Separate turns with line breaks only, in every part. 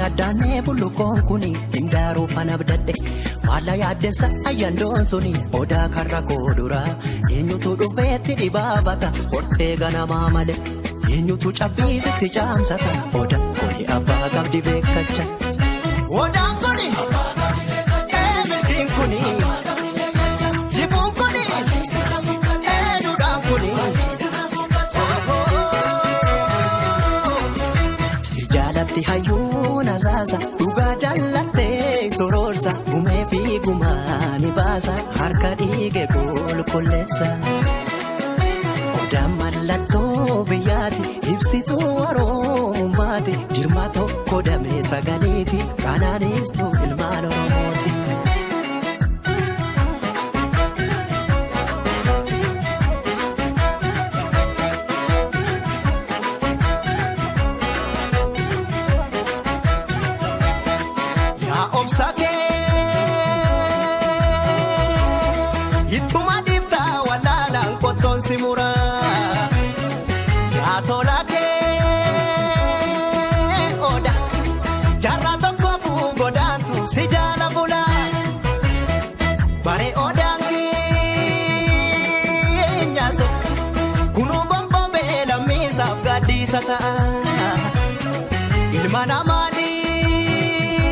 Addaannee bullukoon kuni hindaaruu fana abdadhe maalla yaaddessa ayyaandoon suni odaa karra koodura eenyutu dhufeetti dhibaabata hortee ganamaa malee eenyutu cabbiisitti caamsata odaan kuni abbaa qabdi beekacha. Odaan kuni milkiin kuni jibuun kuni duudhaan kuni. Si jaalatti hayyuu na saasa dhugaa jaallattee sororsa gumee fi gumaa ni baasa harka dhiige qulqulleessa. Odaan mallattoo biyyaati ibsituu Oromummaati jirma tokko damee sagaleeti kanaanistuu ilmaan Oromooti. Ittuma dhiiftaa walaalaan qottoon si muraa yaa tola kee oda jaarraa tokko godaantu si jaala bulaa bare odaan keenyaaso kunuu gombobee lammiisaaf gaaddiisa ta'a ilma namaa dhiibna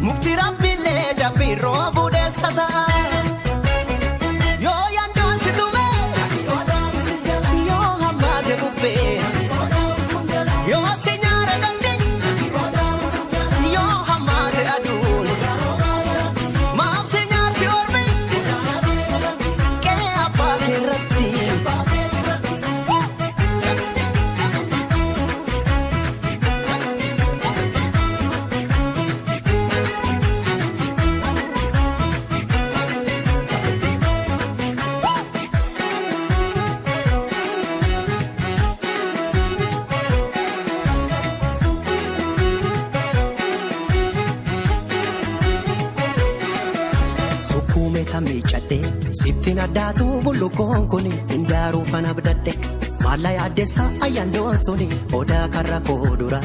mukti rabbiillee jabbiirroo budeessa ta'a. Yoo yandoon si tumee yoo hammaate bubbee yoo si nyaara gandi yoo hammaate aduun maaf si nyaarti ormi qe'ee abbaa keerratti. Sittiin addaatu bullukoon kuni hindaaruu fana abdadhe maalla yaaddessa ayyaandoon suni odaa karra koodura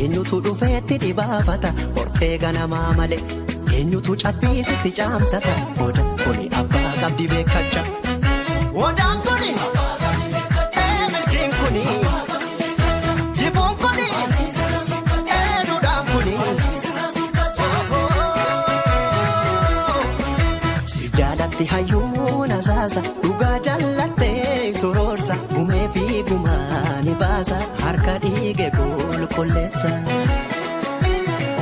eenyutu dhufeetti dhibaafata hortee ganamaa malee eenyutu cabbiisitti caamsata odaan kuni abbaa qabdi beekacha. Odaan kuni milkiin kuni jibuun kuni duudhaan kuni. Si jaalatti hayyuu na saasa dhugaa jaallattee sororsa gumee fi gumaa ni baasa harka dhiige qulqulleessa.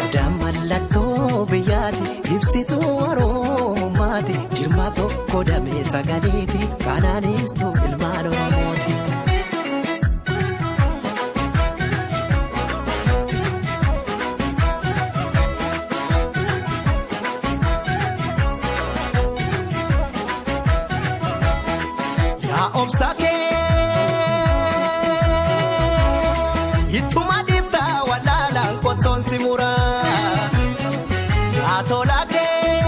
Odaan mallattoo biyyaati ibsituu Oromummaati jirma tokko damee sagaleeti kanaanistuu ilmaan Oromooti. Obsa kee ittuma dhiiftaa walaalaan qottoon si muraa yaa tola kee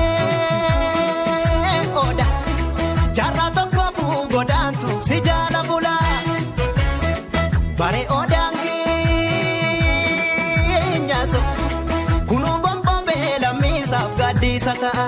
oda jaarraa tokko godaantu si jaala bulaa bare odaan keenyaaso kunuu gombobee lammiisaaf gaaddiisa ta'a.